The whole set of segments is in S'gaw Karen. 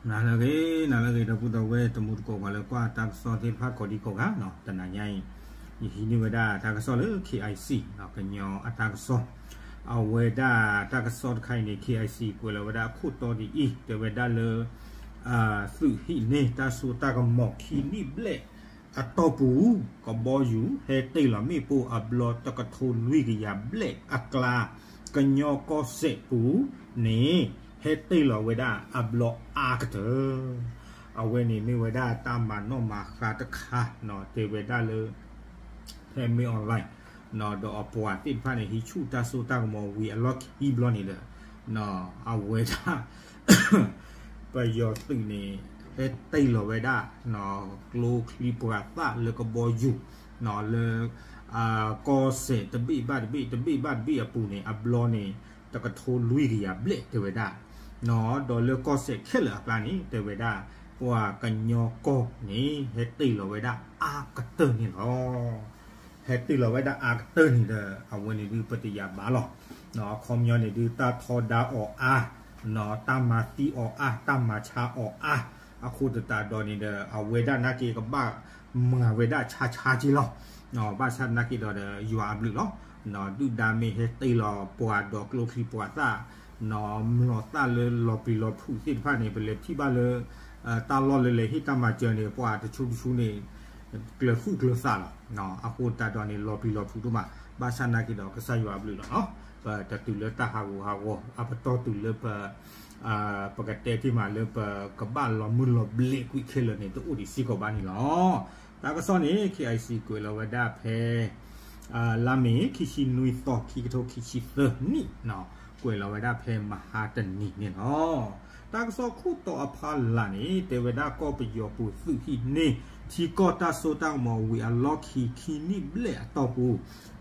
နၤလၢအဂ့ၤ နၤလၢအဂ့ၤ ဒီပုၢ်ဒီဝဲၢ်တံၤသကိး ပှၤလၢကွၢ်တၢ်ကစီၣ်သ့ၣ်တဖၣ်ကိးဒံကိးဂၤနီၤ, တနၤညါအံၤ ယဟံးန့ၢ်ဝဲဒၣ်တၢ်ကစီၣ်လၢ K I C နီၤ, ကညီအတၢ်ကစီၣ်, အဝဲဒၣ်တၢ်ကစီၣ်တခါအံၤန့ၣ် K I C ကွဲးလီၤဝဲဒၣ်အခိၣ်တီဒ်အံၤ, တဲဝဲဒၣ်လၢ သုးဟံးန့ၢ်တၢ်စိတၢ်ကမီၤခံနံၣ်ဘျဲၣ်အတီၢ်ပူၤ, ကဘီယူၤဟဲတ့ၢ်လီၤမ့ၣ်ပိၢ်အဘျီတကထိလွံၢ်ကယၤဘျဲၣ်အကျါ, ကညီကီၢ်စဲၣ်ပူၤန့ၣ် ဟဲတ့ၢ်လီၤဝဲဒၣ်အဘျီအါကတၢၢ်. အဝဲန့ၣ်မ့ၢ်ဝဲဒၣ်တၢ်မၤနီၣ်မၤဃါတခါနီၤ, တဲဝဲဒၣ်လၢ ဖဲမ့ၢ် online နီၤ, ဒီးအပှၤသ့ၣ်တဖၣ်န့ၣ် ဟံးဆူၣ်တၢ်စိတၢ်ကမီၤဝံၤအလီၢ်ခံဘျီန့ၣ်ဒီး အဝဲဒၣ် ပယီၤသုးန့ၣ် ဟဲတ့ၢ်လီၤဝဲဒၣ် ကျိချံမျိာ်သၣ်လၢကဘီယူၤ လၢ ကီၢ်စဲၣ်တဘ့ၣ်ဘၣ်တဘ့ၣ် တဘ့ၣ်ဘၣ်တဘ့ၣ်အပူၤန့ၣ် အဘျီန့ၣ် တကထိလွံၢ်ကယၤဘျဲၣ်တဲဝဲဒၣ်, ဒီးလၢကီၢ်စဲၣ်ခဲလၢာ်အကျါန့ၣ် တဲဝဲဒၣ် ပှၤကညီကီၢ်န့ၣ် ဟဲတ့ၢ်လီၤဝဲဒၣ်အါကတၢၢ်န့ၣ်လီၤ. ဟဲတ့ၢ်လီၤဝဲဒၣ်အါကတၢၢ်န့ၣ်ဒီး အဝဲန့ၣ်ဒုးပတယာ်ဘၣ်လီၤ. အခီပညီန့ၣ်ဒုး တၢ်ထီဒါအီၤအါ, တၢ်မၤသံအီၤအါ, တၢ်မၤဆါအီၤအါ, အဃိသတးဒီးန့ၣ်ဒီး အဝဲဒၣ်နာ်က့ ကဘၣ်မၤဝဲဒၣ်ဆါဆါက့လီၤ. ဘၣ်ဆၣ်နာ်က့ဒီး ယွၤအဘျုးလီၤ. ဒုၣ်ဒါမ့ၢ်ဟဲတ့ၢ်လီၤပှၤဒီးကျိချံမျိာ်သၣ် မျိာ်သၣ်လၢလီၤပျံၤလီၤဖုးသ့ၣ်တဖၣ်န့ၣ် ပလဲၤထံၣ်ဘၣ်လၢ တၢ်လီၢ်လၢလဲၤဟ့ၣ်တၢ်မၤစၢၤန့ၣ် ပှၤတဆူတဆူန့ၣ် ကျၢၤသူၣ်ကျၢၤသးလီၤ. အဃိသတးဒီးန့ၣ် လီၤပျံၤလီၤဖုးဒိၣ်မး, ဘၣ်ဆၣ်နာ်က့ဒီး ကစၢ်ယွၤအဘျုးလီၤ. ပတတုၤလၢတၢ်ဟးဂူာ်ဟးဂီၤ အပတီၢ်တုၤလၢပ ပကတဲတ့ၢ်မးလၢပကဘၣ်လီၤမုၢ်လီၤဘျဲးကွံာ်ခဲလၢာ်န့ၣ် တအိၣ်ဒံးစ့ၢ်ကီးဘၣ်န့ၣ်လီၤ. တၢ်ကစီၣ်န့ၣ် K I C ကွဲးလီၤဝဲဒၣ်ဖဲ လါမ့ၤ ခံဆံနွံသီ ခံကထိခံဆံသၢနံၣ်, ကွဲးလီၤဝဲဒၣ်ဖဲမဟါတနံၤန့ၣ်လီၤ. တၢ်ကစီၣ်ခိၣ်တီအဖီလာ်န့ၣ် တဲဝဲဒၣ်ကီၢ်ပယီၤပူၤသုးဟံးန့ၢ် ထံကီၢ်တၢ်စိတၢ်ကမီၤဝံၤအလီၢ်ခံ ခံနံၣ်ဘျဲၣ်အတီၢ်ပူၤ,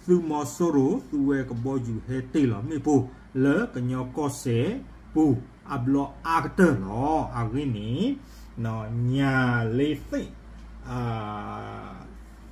သုးမီၤစိရိၤ သုးဝဲကဘီယူၤဟဲတ့ၢ်လီၤမ့ၣ်ပိၢ် လၢကညီကီၢ်စဲၣ်ပူၤ အဘျီအါကတၢၢ်လီၤ. အဂ့ၢ်န့ၣ် ညၣ်လ့သ့ၣ်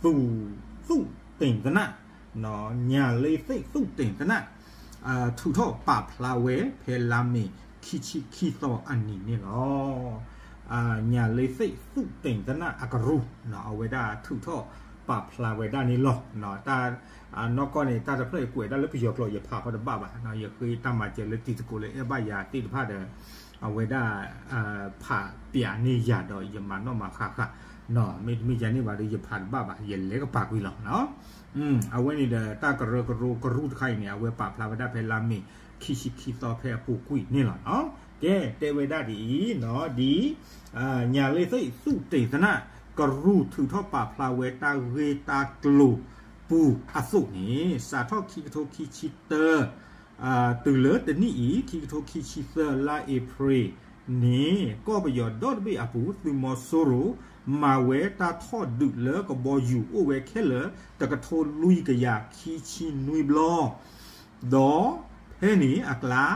သုး သုးတ့ၢ်သနၣ်, ညၣ်လ့သ့ၣ်သုးတ့ၢ်သနၣ် ထုးထီၣ်ပာ်ဖျါဝဲဖဲလါမ့ၤ ခံဆံခံသီအနံၤန့ၣ်လီၤ. ညၣ်လ့သ့ၣ်သုးတ့ၢ်သနၣ်အကရူၢ် အဝဲဒၣ်ထုးထီၣ်ပာ်ဖျါဝဲဒၣ်န့ၣ်လီၤ. တၢ် နီၢ်ကီၢ်န့ၣ် တၢ်တဖျၢၣ်အံၤကွဲးဒၣ်လၢပယီၤကျိာ် ယဖးဃီတဘၣ်ဘၣ်, ယဃ့တၢ်မၤစၢၤလၢတံၤသကိးလၢအဲၣ်ဘၣ်ယၤသ့ၣ်တဖၣ်ဒီး အဝဲဒၣ် ဖးပျးန့ၢ်ယၤဒီးယမၤနီၣ်မၤဃါဃာ်, မ့တမ့ၢ်ယၤန့ၣ်ဘၣ်ဒီး ယဖးတဘၣ်ဘၣ် ယလဲၤကပၤကွံာ်လီၤ. အဝဲန့ၣ်ဒီး တၢ်ကရၢကရိကရူၢ်တခါအံၤန့ၣ် အဝဲပာ်ဖျါဝဲဒၣ်ဖဲလါမ့ၤ ခံဆံခံသီဖဲအပူၤကွံာ်န့ၣ်လီၤ. ကဲ တဲဝဲဒၣ်ဒ်အံၤ, ဒ် ညၣ်လ့သ့ၣ်သုးတ့ၢ်သနၣ် ကရူၢ်ထုးထီၣ်ပာ်ဖျါဝဲတၢ်ဂ့ၢ်တၢ်ကျိၤပူၤအသိးန့ၣ် စးထီၣ်ခံကထိခံဆံတၢ တုၤလၢတနံၣ်အံၤ ခံကထိခံဆံသၢ လါအ့ဖြ့ၣ်န့ၣ် ကီၢ်ပယီၤဒီတဘ့ၣ်အပူၤ သုးမီၤစိရိၤ မၤဝဲတၢ်ထီၣ်ဒုးလၢကဘီယူၤအိၣ်ဝဲခဲလၢာ် တကထိလွံၢ်ကယၤခံဆံနွံဘျီ ဒီးဖဲန့ၣ်အကျါ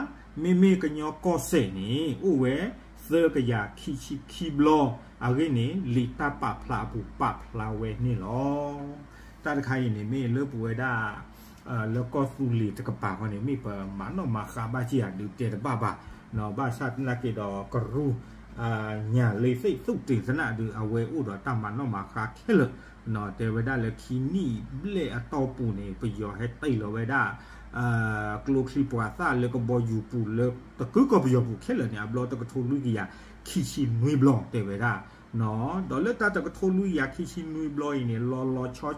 မ့မ့ၢ်ကညီကီၢ်စဲၣ်န့ၣ် အိၣ်ဝဲ သၢကယၤခံဆံခံဘျီ အဂ့ၢ်န့ၣ် လံာ်တၢ်ပာ်ဖျါအပူၤပာ်ဖျါဝဲန့ၣ်လီၤ. တၢ်တခါအံၤန့ၣ် မ့ၢ်လၢပဝဲဒၣ် လၢကီၢ်သူလ့ၤတကပၤဃီန့ၣ် မ့ၢ်ပမၤနီၣ်မၤဃါဘၣ်က့ၤဧါဒုးတဲတဘၣ်ဘၣ်, ဘၣ်ဆၣ်သနာ်က့ဒီးကရူၢ် ညၣ်လ့သ့ၣ်သုးတ့ၢ်သနၣ်ဒုး အဝဲအိၣ်ဒီးတၢ်မၤနီၣ်မၤဃါခဲလၢာ်, တဲဝဲဒၣ်လၢခံနံၣ်ဘျဲၣ်အတီၢ်ပူၤန့ၣ် ပယီၤဟဲတ့ၢ်လီၤဝဲဒၣ် ကျိချံမျိာ်သၣ်လၢကဘီယူၤပူၤလၢတကုကီၢ်ပယီၤပူၤခဲလၢာ်န့ၣ် အဘျီတကထိလွံၢ်ကယၤခံဆံနွံဘျီတဲဝဲဒၣ်, ဒီးလၢတၢ်တကထိလွံၢ်ကယၤခံဆံနွံဘျီအံၤန့ၣ် လီၤလီၤ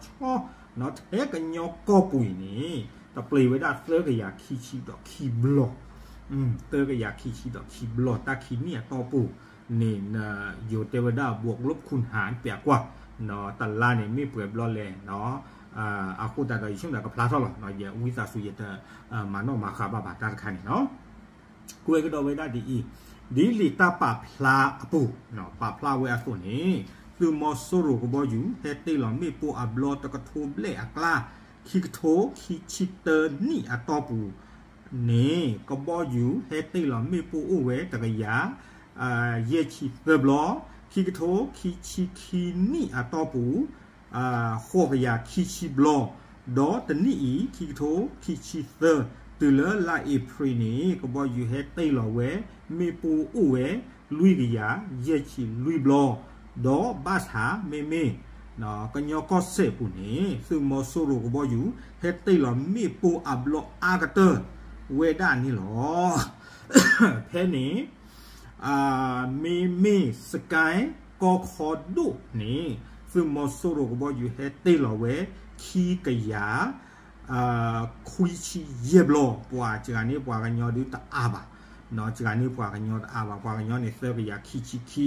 ဆီဆီ ထဲကညီကီၢ်ပူၤအံၤန့ၣ် တပျ့ၤဝဲဒၣ်သၢကယၤခံဆံဒီးခံဘျီ, သၢကယၤခံဆံဒီးခံဘျီ တၢ်ခံနံၣ်အတီၢ်ပူၤန့ၣ် ယိၤတဲဝဲဒၣ် บวกลบคูณหาร ပျးကွၢ် တလါန့ၣ် မ့ၢ်ပှဲၤဘျီလဲၣ်, အဃိသတးဒီး ယဆိကမိၣ်ကဖျါထီၣ်လီၤ, ယဝံသးစူၤ ယတမၤနီၣ်မၤဃါဘၣ်ဘၣ်တၢ်တခါန့ၣ်လီၤ. ကွဲးကဒီးဝဲဒၣ်ဒ်အံၤ, ဒ်လံာ်တၢ်ပာ်ဖျါအပူၤ ပာ်ဖျါဝဲအသိးန့ၣ် သုးမီၤစိရိၤကဘီယူၤ ဟဲတ့ၢ်လီၤမ့ၣ်ပိၢ်အဘျီတကထိဘျဲၣ်အကျါ ခံကထိခံဆံတၢနံၣ်အတီၢ်ပူၤန့ၣ် ကဘီယူၤဟဲတ့ၢ်လီၤမ့ၣ်ပိၢ်အိၣ်ဝဲတကယၤ ယဲၢ်ဆံသၢဘျီ, ခံကထိခံဆံခံနံၣ်အတီၢ်ပူၤ ဃိးကယၤခံဆံဘျီ, ဒီးတနံၣ်အံၤ ခံကထိခံဆံသၢ တုၤလၢလါအ့ဖြ့ၣ်န့ၣ် ကဘီယူၤဟဲတ့ၢ်လီၤဝဲ မ့ၣ်ပိၢ်အိၣ်ဝဲ လွံၢ်ကယၤယဲၢ်ဆံလွံၢ်ဘျီ, ဒီးဘၣ်ဆၣ်မ့မ့ၢ် ကညီကီၢ်စဲၣ်ပူၤန့ၣ် သုးမီၤစိရိၤကဘီယူၤ ဟဲတ့ၢ်လီၤမ့ၣ်ပိၢ်အဘျီအါကတၢၢ်ဝဲဒၣ်န့ၣ်လီၤ. ဖဲန့ၣ် မ့မ့ၢ်စကဲကီၢ်ခီဒိၣ်န့ၣ် သုးမီၤစိရိၤကဘီယူၤဟဲတ့ၢ်လီၤဝဲ ခံကယၤ ခွံဆံယဲၢ်ဘျီ, ပှၤစှၤန့ၢ်ပှၤကညီဒုးတအါဘၣ်, စှၤန့ၢ်ပှၤကညီတအါဘၣ်, ပှၤကညီန့ၣ် သၢကယၤခံဆံခံ,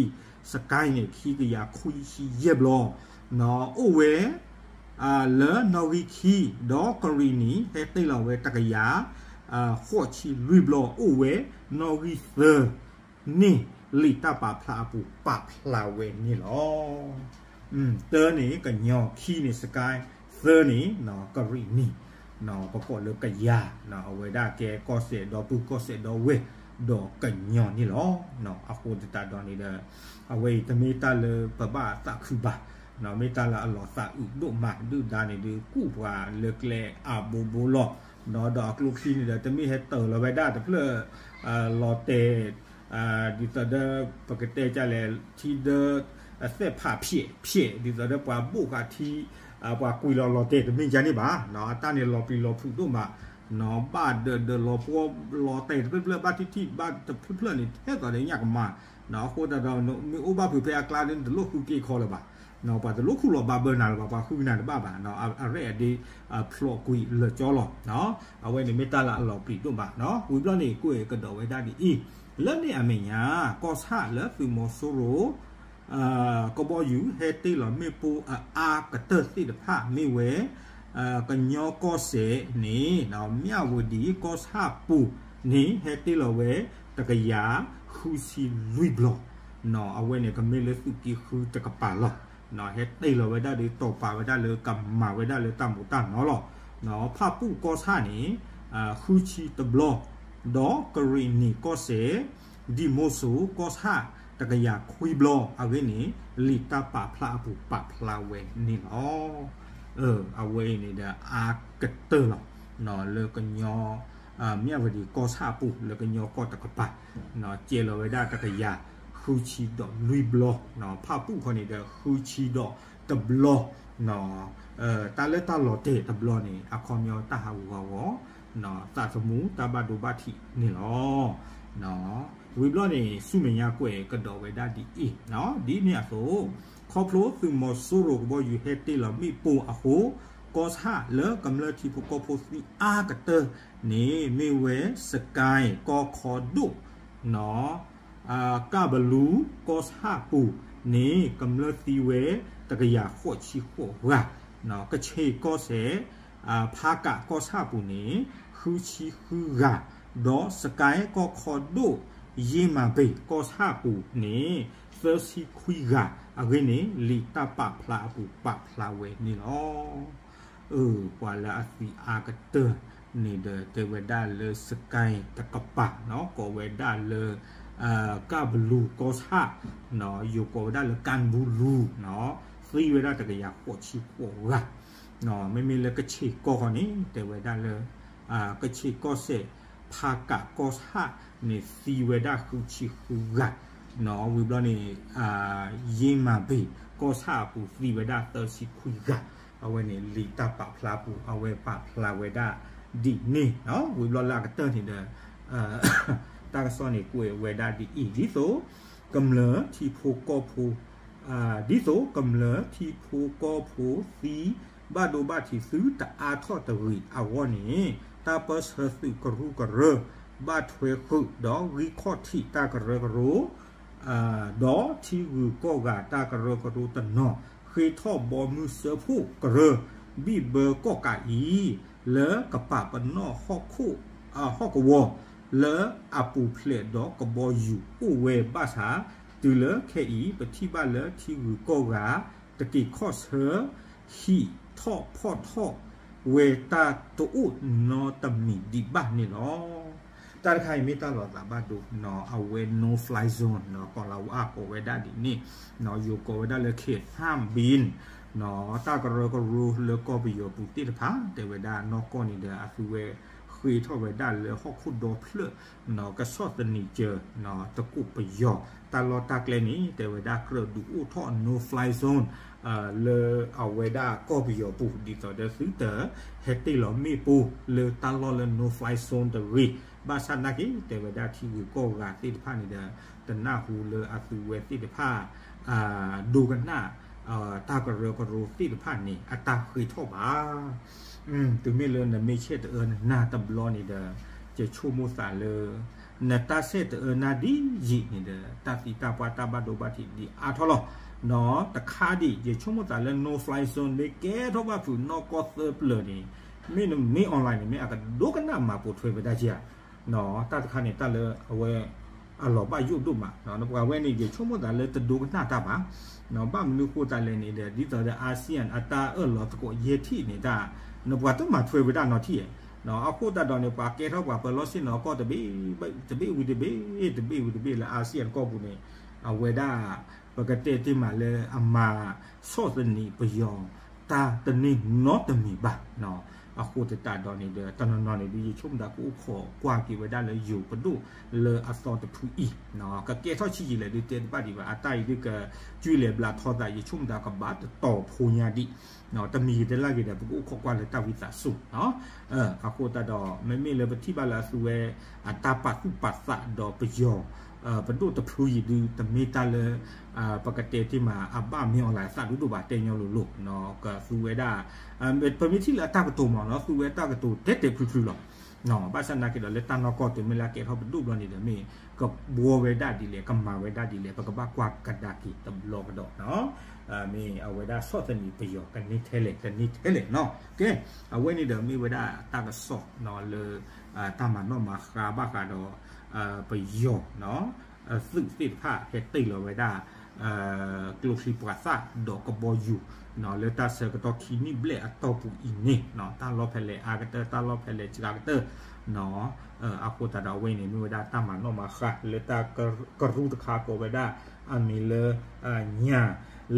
စကဲန့ၣ် ခံကယၤခွံဆံယဲၢ်ဘျီ, အိၣ်ဝဲ လၢနီၣ်ဂံၢ်ခံ, ဒီးကရံၣ်နံၤ ဟဲတ့ၢ်လီၤဝဲတကယၤ ဃိးဆံလွံၢ်ဘျီ, အိၣ်ဝဲနီၣ်ဂံၢ်သၢ န့ၣ် လံာ်တၢ်ပာ်ဖျါအပူၤပာ်ဖျါဝဲန့ၣ်လီၤ. တၢန့ၣ်ကညီ, ခံန့ၣ်စကဲ, သၢန့ၣ် ကရံၣ်နံၤ, ပကိးလၢကယၤ, အဝဲဒၣ်ကဲကီၢ်စဲၣ်ဒီပုၢ်ကီၢ်စဲၣ်ဒီဝဲၢ်ဒီးကညီန့ၣ်လီၤ. အဃိသတးဒီးန့ၣ်ဒီး အဝဲအံၤတမ့ၢ်တၢ်လၢပဘၣ်သးခုဘၣ်, မ့ၢ်တၢ်လၢအလီၤသးအုးဒိၣ်မး, ဒုၣ်ဒါန့ၣ်ဒုးကူၣ်ပှၤလၢကျဲအါဘိဘိလီၤ, ဒီးအကျိချံန့ၣ်ဒီး တမ့ၢ်ဟဲတၢၤလီၤဝဲဒၣ်တဖျၢၣ် လီၤတဲာ် ဒ်သိးဒီး ပကတဲဒ်လဲၣ် ထံဒၢ သဲၣ်ဖးဖျဲးဖျဲး ဒ်သိးဒီးပှၤဘိၣ်ဃာ်ထံ ပှၤကွံာ်လီၤလီၤတဲာ်တမ့ၢ်ဒ်န့ၣ်ဘၣ်, အတၢ်န့ၣ်လီၤပျံၤလီၤဖုးဒိၣ်မး, ဘၣ်ဒၢးဒၢးလီၤပှီၢ်လီၤတဲာ်တဖျၢၣ်ဖျၢၣ် ဘၣ်ထံၣ်ထံၣ်ဘၣ်တဖျၢၣ်ဖျၢၣ်န့ၣ် ထဲသိးဒီးညၣ်ကမၣ်, အဃိသတးဒီး မ့ၢ်အိၣ်ဘၣ်ဖုးဖဲအကျါဒီး နတလိၣ်ဃုက့ၤခီလၢၤဘၣ်, ပှၤတလိၣ်ခူၣ်လီၤဘၣ်ဘၢနၤလၢၤဘၣ်, ပှၤဃုနၤတဘၣ်ဘၣ်, အရဲၣ်အဒ့ ဖျိးကွံာ်လၢာ်ကၠီလီၤ. အဝဲန့ၣ်မ့ၢ်တၢ်လၢအလီၤပျံၤဒိၣ်မး, ဝံၤဘျီန့ၣ် ကွဲးကဒီးဝဲဒၣ်ဒ်အံၤ, လၢန့ၣ်အမဲာ်ညါ ကီၢ်ဆၣ်လၢသုးမီၤစိရိၤ ကဘီယူၤဟဲတ့ၢ်လီၤမ့ၣ်ပိၢ်အအါကတၢၢ်သ့ၣ်တဖၣ်မ့ၢ်ဝဲ ကညီကီၢ်စဲၣ်န့ၣ် မၠၣ်ဝတံၤကီၢ်ဆၣ်ပူၤန့ၣ် ဟဲတ့ၢ်လီၤဝဲ တကယၤဃုဆံလွံၢ်ဘျီ, အဝဲန့ၣ်ကမ့ၢ်လၢသုးက့ဃုတကပၤလီၤ. ဟဲတ့ၢ်လီၤဝဲဒၣ်ဒီး တီၤပာ်ဝဲဒၣ်လၢကမၤဝဲဒၣ်လၢတၢ်မူၤတၢ်နီၤလီၤ. ဖၣ်ပူၣ်ကီၢ်ဆၣ်န့ၣ် ဃုဆံတဘျီ, ဒီးကရံၣ်နံၤကီၢ်စဲၣ် ဒံၣ်မိၣ်စိကီၢ်ဆၣ် တကယၤခွံဘျီ, အဂ့ၢ်န့ၣ် လံာ်တၢ်ပာ်ဖျါအပူၤပာ်ဖျါဝဲန့ၣ်လီၤ. အဝဲအံၤန့ၣ်ဒီးအါကတၢၢ်လီၤ, လၢကညီ မၠၣ်ဝတံၤကီၢ်ဆၣ်အပူၤ လၢကညီကီၢ်တကပၤ, ကဲလီၤဝဲဒၣ်တကယၤဃုဆံဒီးလွံၢ်ဘျီ, ဖၣ်ပူၣ်ခီန့ၣ်ဒီးဃုဆံဒီးတဘျီ, တၢ်လၢတၢ်လီၤတဲာ်တဘျီန့ၣ် အခီပညီတၢ်ဟးဂူာ်ဟးဂီၤ သးသမူတၢ်ဘၣ်ဒိဘၣ်ထံးန့ၣ်လီၤ. ဝံၤဘျီန့ၣ် ဆူမဲာ်ညါကွဲးကဒီးဝဲဒၣ်ဒ်အံၤ, ဒ်န့ၣ်အသိး ခီဖျိသုးမီၤစိရိၤကဘီယူၤဟဲတ့ၢ်လီၤမ့ၣ်ပိၢ်အဃိ ကီၢ်ဆၣ်လၢကမျၢၢ်ထံဖိကီၢ်ဖိသံအါကတၢၢ်န့ၣ် မ့ၢ်ဝဲစကဲကီၢ်ခီဒိၣ် ကၢ်ဘလူကီၢ်ဆၣ်ပူၤန့ၣ် ကမျၢၢ်သံဝဲတကယၤဃိးဆံဃိးဂၤ, ကဆ့ၣ်ကီၢ်စဲၣ် ဖးကးကီၢ်ဆၣ်ပူၤန့ၣ် ဃုဆံဃုဂၤ, ဒီးစကဲကီၢ်ခီဒိၣ် ယ့မၤဘ့ၣ်ကီၢ်ဆၣ်ပူၤန့ၣ် သၢဆံခွံဂၤ, အဂ့ၢ်န့ၣ် လံာ်တၢ်ပာ်ဖျါအပူၤပာ်ဖျါဝဲန့ၣ်လီၤ. ပှၤလၢအသံအါကတၢၢ်န့ၣ်ဒီး တဲဝဲဒၣ်လၢစကဲတကပၤ, ကိးဝဲဒၣ်လၢ ကၢ်ဘလူကီၢ်ဆၣ်, ယိၤကိးဝဲဒၣ်လၢကၢ်ဘူလူ, သံဝဲဒၣ်တကယၤဃိးဆံဃိးဂၤ, မ့မ့ၢ်လၢကဆ့ၣ်ကီၢ်ခီန့ၣ် တဲဝဲဒၣ်လၢ ကဆ့ၣ်ကီၢ်စဲၣ် ဖးကးကီၢ်ဆၣ်န့ၣ် သံဝဲဒၣ်ဃုဆံဃုဂၤ, ဝံၤဘျီန့ၣ် ယ့မၤဘ့ၣ်ကီၢ်ဆၣ်အပူၤသံဝဲဒၣ်သၢဆံခွံဂၤ, အဝဲန့ၣ်လံာ်တၢ်ပာ်ဖျါပူၤ အဝဲပာ်ဖျါဝဲဒၣ်ဒ်န့ၣ်, ဝံၤဘျီလၢအကတၢၢ်န့ၣ်ဒီး တၢ်ကစီၣ်န့ၣ်ကွဲးဝဲဒၣ်ဒ်အံၤ, ဒ်သိးကမျၢၢ်ထံဖိကီၢ်ဖိ ဒ်သိးကမျၢၢ်ထံဖိကီၢ်ဖိသံ ဘၣ်ဒိဘၣ်ထံးသုတအါထီၣ်တဂ့ၤအဂီၢ်န့ၣ် တၢ်ပၢၢ်ဆၢသုးကရူၢ်ကရၢ ဘၣ်ထွဲဃုာ်ဒီးဂံၢ်ခီၣ်ထံးတၢ်ကရၢကရိ ဒီးထံဂုၤကီၢ်ဂၤတၢ်ကရၢကရိတနီၤ ဃ့ထီၣ်ဘီမုၢ်စၢဖှိၣ်ကရၢ ဘံၣ်ဘၢကီၣ်ကးအံၤ လၢကပာ်ပနီၣ်ဟီၣ်ခိၣ် ဟီၣ်ကဝီၤ လၢအပူၤဖျဲးဒီးကဘီယူၤအိၣ်ဝဲဘၣ်ဆၣ် တုၤလၢခဲအံၤ ပထံၣ်ဘၣ်လၢထံဂုၤကီၢ်ဂၤ တက့ၤခီၣ်ဆၢ ဟံၣ်ထီၣ်ဖီၣ်ထီၣ်ဝဲတၢ်တအိၣ်နီတမံၤဒံးဘၣ်န့ၣ်လီၤ. တၢ်တခါအံၤမ့ၢ်တၢ်လီၤသးဘၣ်ဒိ အဝဲ no fly zone နီၤ ကီၤလၤဝါကိးဝဲဒၣ်ဒ်န့ၣ် ယိၤကိးဝဲဒၣ်လၢ ခေတ်ဆန့်ဘင် နီၤ တၢ်ကရၢကရိလၢကီၢ်ပယီၤပူၤသ့ၣ်တဖၣ် တဲဝဲဒၣ်နီၢ်ကီၢ်န့ၣ်ဒီး အသုဝဲဃ့ထီၣ်ဝဲဒၣ်လၢဟီၣ်ခိၣ်ဒီဖျၢၣ် နီၤ ကဆီၣ်သနံးစၢၤ နီၤ တကိးပယီၤ တၢ်လီၢ်တၢ်ကျဲန့ၣ် တဲဝဲဒၣ်ကြၢးဒုးအိၣ်ထီၣ် no fly zone လၢအဝဲဒၣ်ကီၢ်ပယီၤပူၤ ဒ်သိးဒီးသုတဟဲတ့ၢ်လီၤမ့ၣ်ပိၢ် လၢတၢ်လီၢ်လၢ no fly zone တဂ့ၤ. ဘၣ်ဆၣ်နာ်က့ တဲဝဲဒၣ်ထံဂုၤကီၢ်ဂၤသ့ၣ်တဖၣ်န့ၣ်ဒီး တနၢ်ဟူလၢအသုဝဲသ့ၣ်တဖၣ် ဒိကနၣ် တၢ်ကရၢကရိသ့ၣ်တဖၣ်န့ၣ် အတၢ်ဃ့ထီၣ်ဘၣ်. တုၤမ့ၢ်လၢနမ့ၢ်ဆဲးတအၢနနၢ်တဘျီန့ၣ်ဒီး ယဆိကမိၣ်သးလၢ နတၢ်ဆဲးတအၢနၢ်ဒ်ယံာ်န့ၣ်ဒီး တၢ်သံတၢ်ပှၢ်တၢ်ဘၣ်ဒိဘၣ်ထံးဒ်အါထီၣ်လီၤ. နီၢ်တခါဒံး ယဆိကမိၣ်သးလၢ no fly zone မ့ၢ်ကဲထီၣ်ဘၣ်ဖုးနီၢ်ကီၢ်သၢပျၢၤန့ၣ် မ့ၢ်နမ့ၢ် online န့ၣ် မ့ၢ်အကဒိကနၣ်မၤပိာ်ထွဲဝဲဒၣ်က့ဧါ. တၢ်တခါန့ၣ် တၢ်လၢအဝဲ အလီၤဘၣ်ယိၣ်ဒိၣ်မး ပှၤဝဲန့ၣ် ယဆိကမိၣ်သးလၢတဒိကနၣ်တၢ်ဘၣ်. ဘၣ်မနုၤဃိသးလဲၣ်န့ၣ်ဒီး ဒ်သိးဒီး ASEAN အတၢ်အၢၣ်လီၤသကိးယဲၢ်ထံၣ်န့ၣ်တၢ် နပှၤတမၤထွဲဝဲဒၣ်နီတထံၣ်ဧါ. အဃိသတးဒီးန့ၣ် ပှၤကဲထီၣ်ပှၤပၢၤလီၢ်ဆ့ၣ်နီၤကီၢ်တဘ့ၣ် တဘ့ၣ်ဝံၤတဘ့ၣ် တဘ့ၣ်ဝံၤတဘ့ၣ်လၢ ASEAN ကီၢ်ပူၤန့ၣ် အဝဲဒၣ် ပကတဲတ့ၢ်မးလၢအမၤဆီၣ်သနံးပယီၤ တၢ်တန့ၢ်နီတမံၤဘၣ်. အဃိသတးဒီးန့ၣ်ဒီး တနီၤနီၤန့ၣ်ဒုး ယဆိကမိၣ်သးကအိၣ်ခိးကွၢ်က့ၤဝဲဒၣ်လၢယိၤပဒိၣ်လၢအသီတဖုအံၤ ကကဲထီၣ်ဆံးယံာ်လဲၣ်ဒုးတဲတဘၣ်ဒံးဘၣ် အတၢ်အံၤဒုးက ကၠူလဲၤဘျးထီသး ယဆိကမိၣ်သးကဘၣ်တတီၤဖိညါဒံး တမံၤဂ့ၤတလၢ်ဂ့ၤဒီး ပကအိၣ်ခိးကွၢ်လၢတၢ်ဝံသးစူၤ အဃိသတးဒီး မ့မ့ၢ်လၢပထံၣ်ဘၣ်လၢအသုဝဲ အတၢ်ပာ်သူၣ်ပာ်သးဒီးပယီၤ ပဒိၣ်တဖုအံၤဒုး တမ့ၢ်တၢ်လၢ ပကတဲတ့ၢ်မး အဘၣ်မ့ၢ် online သးဒိၣ်ဒိၣ်ဘၣ် တဲညီလိၤလိၤ ကသုဝဲဒၣ် ပမ့ၢ်ထံၣ်လၢအတၢ်ကတိၤမးနီၤ သုဝဲတၢ်ကတိၤတဲတဲဖျုဖျုလီၤ. ဘၣ်ဆၣ်နာ်က့ဒီး လၢတၢ်နီၢ်ကီၢ်တုၤမ့ၢ်လၢအကဲထီၣ်ပဒိၣ်ဘျီန့ၣ်ဒီး မ့ၢ်ကဘှီဝဲဒၣ်ဒ်လဲၣ် ကမၤဝဲဒၣ်ဒ်လဲၣ် ပကဘၣ်ကွၢ်ကဒါက့ၤတဘျီကဒီးနီၤ မ့ၢ်အဝဲဒၣ်ဆီၣ်သနံးပယီၤ ကန့ၢ်ထဲလဲၣ် ကန့ၢ်ထဲလဲၣ်နီၤ. ကဲ အဝဲန့ၣ်ဒီးမ့ၢ်ဝဲဒၣ်တၢ်ကစီၣ်လၢ တၢ်မၤနီၣ်မၤဃါဘၣ်ဃးဒီး ပယီၤ သုးသ့ၣ်တဖၣ် ဟဲတ့ၢ်လီၤဝဲဒၣ် ကျိချံမျိာ်သၣ်ဒီးကဘီယူၤ လၢတၢ်ဆၢကတီၢ်ခံနံၣ်ဘျဲၣ်အတီၢ်ပူၤအံၤန့ၣ် တၢ်လီၢ်ဖဲလဲၣ်အါကတၢၢ် တၢ်လီၢ်ဖဲလဲၣ်စှၤကတၢၢ် အဃိသတးဒီးအဝဲန့ၣ် မ့ၢ်ဝဲဒၣ်တၢ်မၤနီၣ်မၤဃါ လၢတၢ်ကရူၢ်တခါကိးဝဲဒၣ် အမံၤလၢ ညၣ်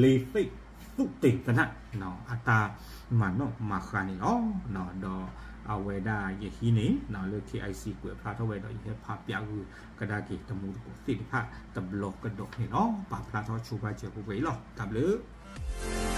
လ့သ့ၣ်သူးတ့ၢ်သနၢ် အတၢ်မၤနီၣ်မၤဃါန့ၣ်လီၤ. ဒီးအဝဲဒၣ်ယဟံးန့ၣ် လၢ KIC ကွဲးဖျါထီၣ်ဝဲဒီး ယဟဲဖးပျးဂုာ်ကဒါက့ၤ တမူတကိးသ့ၣ်တဖၣ်တဘျီကဒီးန့ၣ်လီၤ. ပာ်ဖျါထီၣ်ဆိပာ်စၢၤပှဲၤအံၤလီၤ. တၢ်ဘျုး